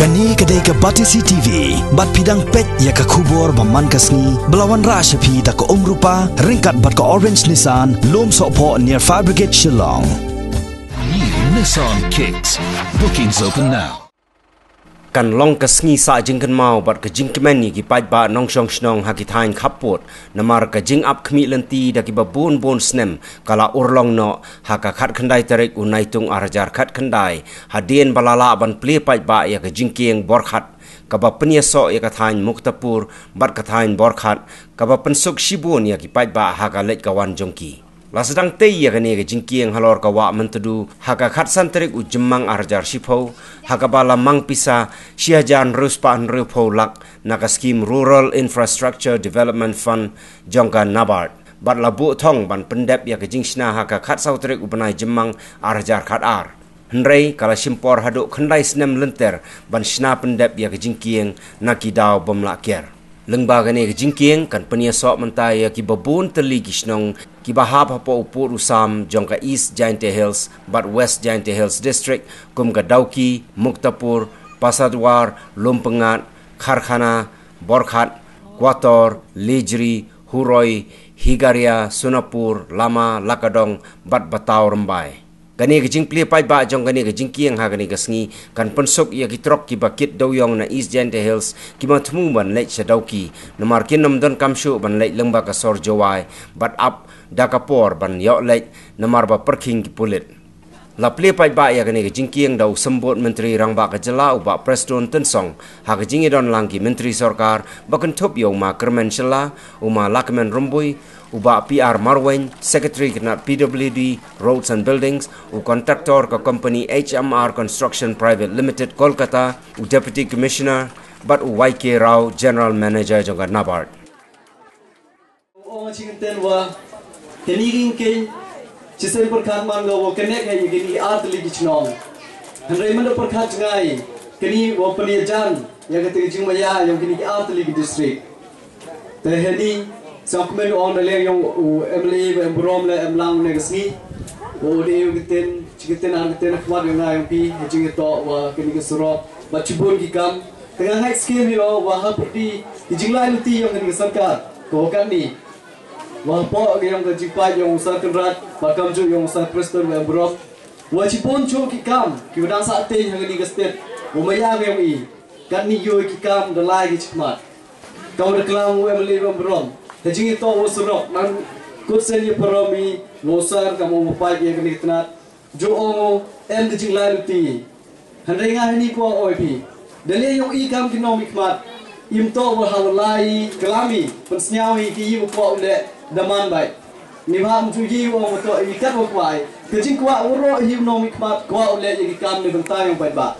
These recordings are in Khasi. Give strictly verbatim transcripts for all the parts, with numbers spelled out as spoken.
Kane ka dei ka Batesi T V, bad phi dang peit ïa ka khubor ba man ka sngi, ba la wanrah sha phi da ka Umrupa, ryngkat bad ka Orange Nissan, Lum Sohphoh near Fire Brigade Shillong. New Nissan Kicks. Bookings open now. Kan long ka sngi sah jingkynmaw bad ka jingkmen ïa ki paidbah nongshong shnong ha ki thaiñ khappud, namar ka jingap khmih lynti da kiba bun bun snem ka la urlong noh ha ka khatkhyndai tarik u Naitung arhajar khatkhyndai, hadien ba la lah ban plie paidbah ïa ka jingkieng Borkhat, kaba pynïasoh ïa ka thaiñ Muktapur bad ka thaiñ Borkhat, kaba pynsuk shibun ïa ki paidbah ha ka leit ka wan jong ki. La sdang tei ïa kane ka jingkieng halor ka wah Myntdu ha ka khatsan tarik u Jymmang arhajar shiphew, ha kaba la mang pisa shi hajar hynriew spah hynriewphew lak na ka skim Rural Infrastructure Development Fund jong ka NABARD, bad la buh thong ban pyndep ïa ka jingshna ha ka khatsaw tarik u bnai Jymmang arhajar khatar. Hynrei ka la shim por haduh khyndai snem lynter ban shna pyndep ïa ka jingkieng na ki daw bym lah kiar. Lyngba kane ka jingkieng kan pynïasoh mynta ïa kiba bun tylli ki shnong kiba hap hapoh u pud u sam jong ka East Jaintia Hills bad West Jaintia Hills District, kum ka Dawki, Muktapur, Pasadwar, Lumpyngngad, Kharkhana, Borkhat, Kwator, Lejri, Huroi, Higaria, Sunapur, Lama, Lakadong bad Bataw Rymbai. Kane ka jingplie paidbah jong kane ka jingkieng ha kane ka sngi kan pynsuk ïa ki trok kiba kit dewïong na East Jaintia Hills, kiba thmu ban leit sha Dawki, namar kin ym donkam shuh ban leit lyngba ka sor Jowai bad ap da ka por ban ïoh leit namar ba pyrkhing ki pulit. La plie paidbah ïa kane ka jingkieng da u Symbud Myntri Rangbah ka Jylla u Bah Prestone Tynsong, ha ka jingïadon lang ki Myntri Sorkar ba kynthup ïa u Ma Kyrmen Shylla, u Ma Lahkmen Rymbui, u Bah P R Marwein, Secretary ka tnat P W D, Roads and Buildings, u kontraktor ka kompani H M R Construction Private Limited Kolkata, u Deputy Commissioner, bad u Y K Rao, General Manager jong ka NABARD. Ong ha shi kyntien wa kine ki jingkieng, shisien pyrkhat man nga wa connect ha ïa kine ki ar tylli ki shnong. Hynrei mynta pyrkhat jngai, kine wa pynïajan ïa kata ka jingmaïa ïa kine ki ar tylli ki district. Te heini, sngewkmen ong da leh ïa u M L A ba em burom leh em lang ne ka sngi. Wa u dei u kyntien, shi kyntien ar kyntien ha khmat ïa nga ïa phi, ha jingïatoh wa kine ki surok bad shibun ki kam. Te nga ngeit skhem ïa u wa ha pyrdi ki jinglai luti ïa kane ka sorkar, ko katni, wa hapoh ïa ka jingpait ïa u Sir Conrad bad kamjooh ïa u Sir Prestone wa em burom, wa shibun shuh ki kam kiwa dang sah teiñ ha kane ka state, wa maïa ïa u i. Katni ïoh ki kam da lai ki shikmat. Kam da klam u M L A wa em burom, ha jingïatoh wa surok, nang kut sien ïa burom i wa u Sir kam u pait ïa kane ka tnat. Ju ong em da jinglai luti. Hynrei nga hani kwah ong ïa phi, da leh ïa u i kam ki nongmihkhmat, im toh wa ha u lai klam i, pynsngew i ki i wa kwah u leh da man bait. Ni ba ym ju i ong wa toh i kat wa kwah i. Ka jingkwah waroh hi u nongmihkhmat kwah u leh ïa ki kam na bynta yong paidbah.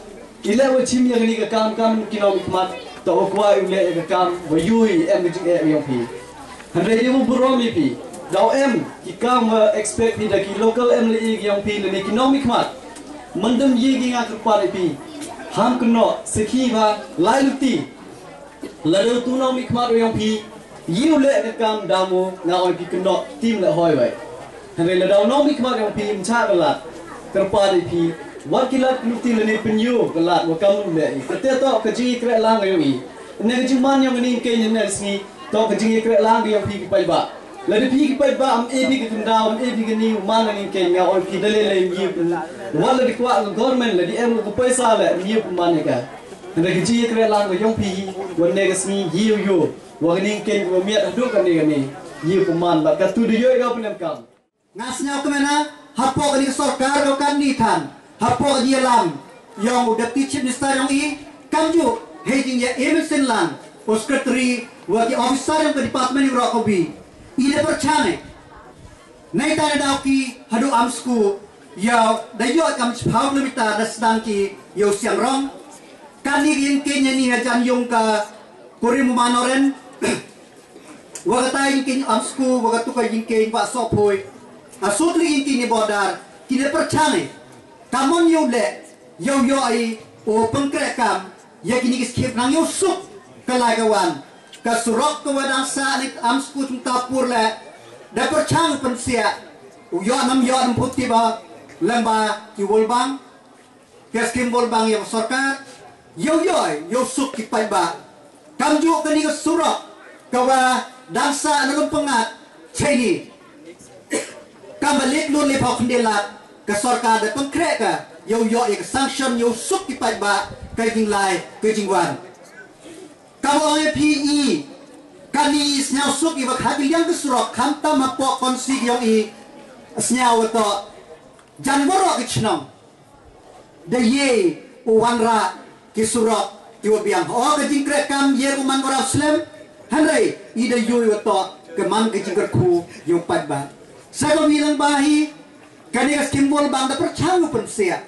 I leh wa chim ïa kane ka kam kam ki nongmihkhmat, toh wa kwah u leh ïa ka kam wa ïoh i em ka jingeh yong phi. Hynrei dei wa burom ïa phi, daw em ki kam wa expect phi da ki local M L A ki yong phi lane ki nongmihkhmat. Myndem ïa ki nga kyrpad ïa phi, ham kynnoh sakhi ba lai luti. Lada utu u nongmihkhmat u yong phi ïoh leh ka kam damo, nga ong ïa phi kynnoh tim leh hoi wei. Hynrei lada u nongmihkhmat yong phi ym shah ka lad, kyrpad ïa phi, wat ki lad ki luti lane pynïoh ka lad wa kam u leh i. Kata toh ka jingïakrehlang ka yong i. Ne ka jingman yong kane ka keiñ ne ka sngi, toh ka jingïakrehlang ka yong phi ki paidbah. Lada phi ki paidbah ym e phi ka kyndaw, ym e phi kane u man kane ka keiñ, nga ong ïa phi da lei lei ym ïoh phi. Wat lada kwah ka government, lada em ka paisa leh ym ïoh phi man ïa ka. Hynrei ka jingïakrehlang ka yong phi, wa ne ka sngi ïoh ïoh. Wa kane ka keiñ wa miat haduh kane kane. Ïoh phi man bad katu da ïoh ïa ka pynemkam. Nga sngewkmen ha, hapoh kane ka sorkar ka katni than, hapoh ka jingïalam yong u Deputy Chief Minister yong i, kamjooh hei jingïa e mynsiem lang u secretary wa ki officer yong ka department yong roh ka wi. I da pyrchang eh. Neita na Dawki haduh Amsku, ïa da ïoh kam shiphew kilometer da sdang ki ïa u Siangrong. Katni ka jingkieng ïa ni hajan yong ka kurim u Manoren. Wa kata jingkieng Amsku, wa katu ka jingkieng Wahsohphoi. Ha sut ka jingkieng ni border, ki da pyrchang eh. Kamon ïa u leh, ïa u ïoh i, u pynkreh kam, ïa kini ki skhip nang ïa u suk, ka lai ka wan. Ka surok ka wa dang sah ni Amsku Chungtapur leh, da pyrchang pynsiah, u ïoh nam ïoh nam phuti ba, lyngba ki World Bank, ka skim World Bank ïa ka sorkar, Ïoh ïoh ïoh suk ki paidbah. Kam ju kane ka surok ka wa dang sah na Lumpyngngad. Chini kam ba leit lun leit hok khyndiat lak. Ka sorkar da pynkhreh ka ïoh ïoh ïa ka sanction ïoh suk ki paidbah ka jinglai ka jingwan. Ka wa ong ïa phi i kane i sniaw suk i wa kha ki liang ka surok khamtam hapoh konsi ki ong i sniaw wa to jan waroh ki chnong. Da ye u wanrah ki surok ki wa biang ho ka jingkreh kam ye u man ko rap slem. Hanrei i da yui wa to ka man ka jingkyrkhu ïa u paidbah. Sa ka wi lang ba hi kane ka skim bol bang da pyrchang u pynsiah.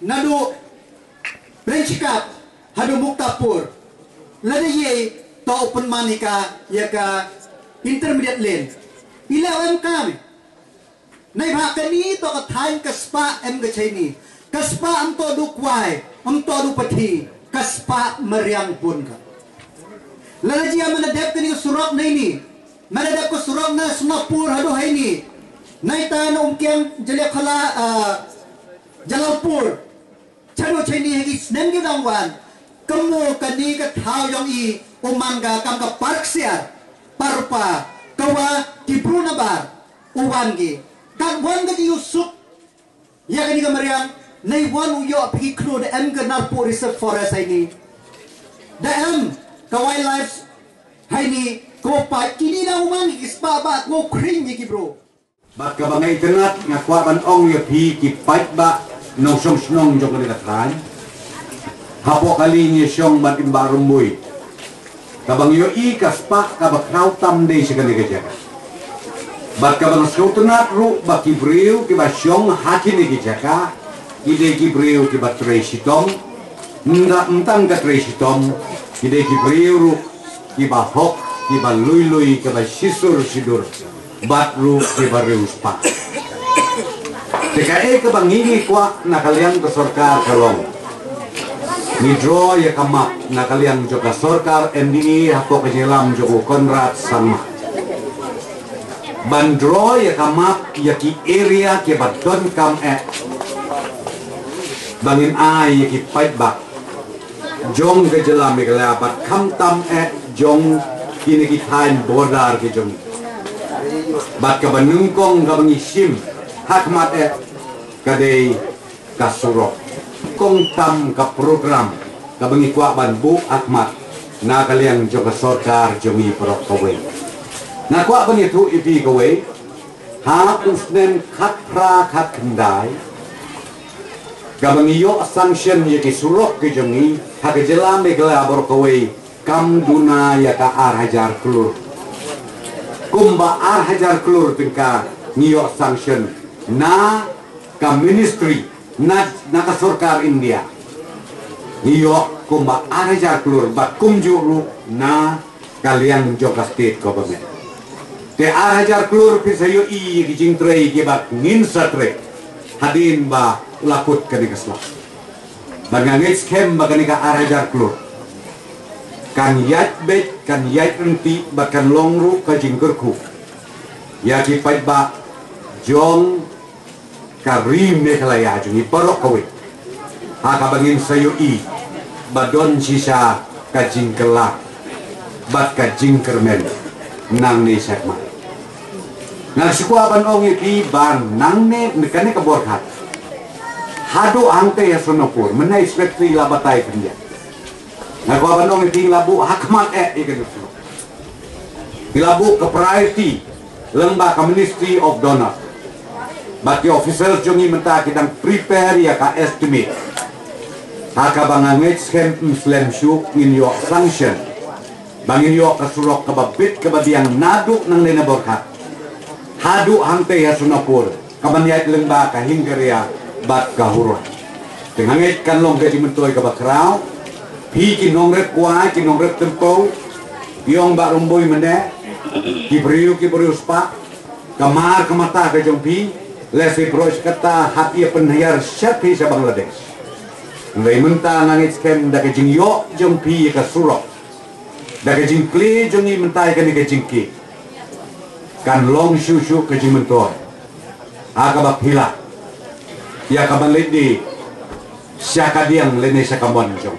Nadu Prenchikap hadu Muktapur. Lada ye to u pynman ïa ka ïa ka intermediate lane. Ila em kam. Nai bha kani to ka thaiñ ka spah em ka chaini. Ka spah em to du kwai, em to du pathi, ka spah mariang pun ka. Lada jia mana dep kani ka surok nai ni. Mana dep ka surok na Sonapur hadu hai ni. Nai ta na Umkiang Jaliakhala, ah, Jalalpur. Chano chini hegi snem gi dang wan. Kemu kani ka thau yong i uman ka kam ka park siar. Parpa kawa ki Bruna bar. Uwan gi. Kan wan ka di usuk. Ya kani ka mariang. Nai wan u yok piki kru da em ka narpu reserve forest hai ni. Da em ka wildlife hai ni. Ko pa kini na uman ki spa ba ko kring ni ki bro. Bad kaba nga itynnad nga kwah ban ong ïa phi ki paidbah nongshong shnong jong kane ka thaiñ. Hapoh kali ngi shong bad i Bah Rymbui. Kaba ngi ïohi ka spah kaba khraw tam dei sha kane ka jaka. Bad kaba nga sngewtynnad ruh ba ki briew kiba shong ha kine ki jaka ki dei ki briew kiba trei shitom. Ynda ym tang ka trei shitom ki dei ki briew ruh kiba hok kiba lui lui kiba shisur shidur. Bad ruh kiba riewspah. Te kaei kaba ngi ngi kwah na ka liang ka sorkar ka long, ngi draw ïa ka map na ka liang jong ka sorkar M D A hapoh ka jingïalam jong u Conrad Sangma ban draw ïa ka map ïa ki area kiba donkam eh ba ngin ai ïa ki paidbah jong ka jylla Meghalaya bad khamtam eh jong kine ki thaiñ border ki jong. Bad kaba nyngkong kaba ngi shim ha khmat eh ka dei ka surok. Kong tam ka program kaba ngi kwah ban buh ha khmat na ka liang jong ka sorkar jong ngi paralok kawei. Nga kwah ban ïathuh ïa phi kawei. Ha u snem khatphra khatkhyndai kaba ngi ïoh sanction ïa ki surok ki jong ngi ha ka jylla Meghalaya baroh kawei kam duna ïa ka ar hajar klur. Kumba ar hajar klur tyngka ngi ïoh sanction na ka ministry na, na ka sorkar India. Ngi ïoh kumba ar hajar klur bad kumjuh ruh na ka liang jong ka state government. Te ar hajar klur phin sa ïohi ïa ki jingtrei kiba ngin sa trei hadien ba la kut kane ka sla. Bad nga ngeit skhem ba kane ka ar hajar klur kan ïaid beit, kan ïaid ryntih bad kan long ruh ka jingkyrkhu ïa ki paidbah jong ka ri Meghalaya jong ngi baroh kawei. Ha kaba ngin sa ïohi ba don shisha ka jingkylla bad ka jingkyrmen nangne shakhmat. Nga sngewkwah ban ong ïa phi ba nangne kane ka Borkhat haduh hangtei ha Sonapur mynta i secretary la batai khyndiat. Nga kwah ban ong ïa phi la buh ha khmat eh ïa kane ka surok. Ki la buh ka priority lyngba ka Ministry of DoNER. Bad ki officers jong ngi mynta ki dang prepare ïa ka estimate. Ha kaba nga ngeit skhem ym slem shuh ngin ïoh sanction ba ngin ïoh ka surok kaba bit kaba biang naduh nangne na Borkhat haduh hangtei ha Sonapur. Kaban ïaid lyngba ka Hingaria bad ka Huroi. Te nga ngeit kan long ka jingmyntoi kaba khraw. Phi ki nongrep kwai, ki nongrep tympew, ïong Bah Rymbui mynne, ki briew, ki briew spah, ka mar ka mata ka jong phi, lehse baroh shi katta hap ïa pynhiar sha phi sha Bangladesh. Hynrei mynta nga ngeit skhem da ka jingïoh jong phi ïa ka surok, da ka jingplie jong ngi mynta ïa kane ka jingkit, kan long shuh shuh ka jingmyntoi ha kaba phi lah ïa kaban leit die sha ka diang lane sha ka mon jong.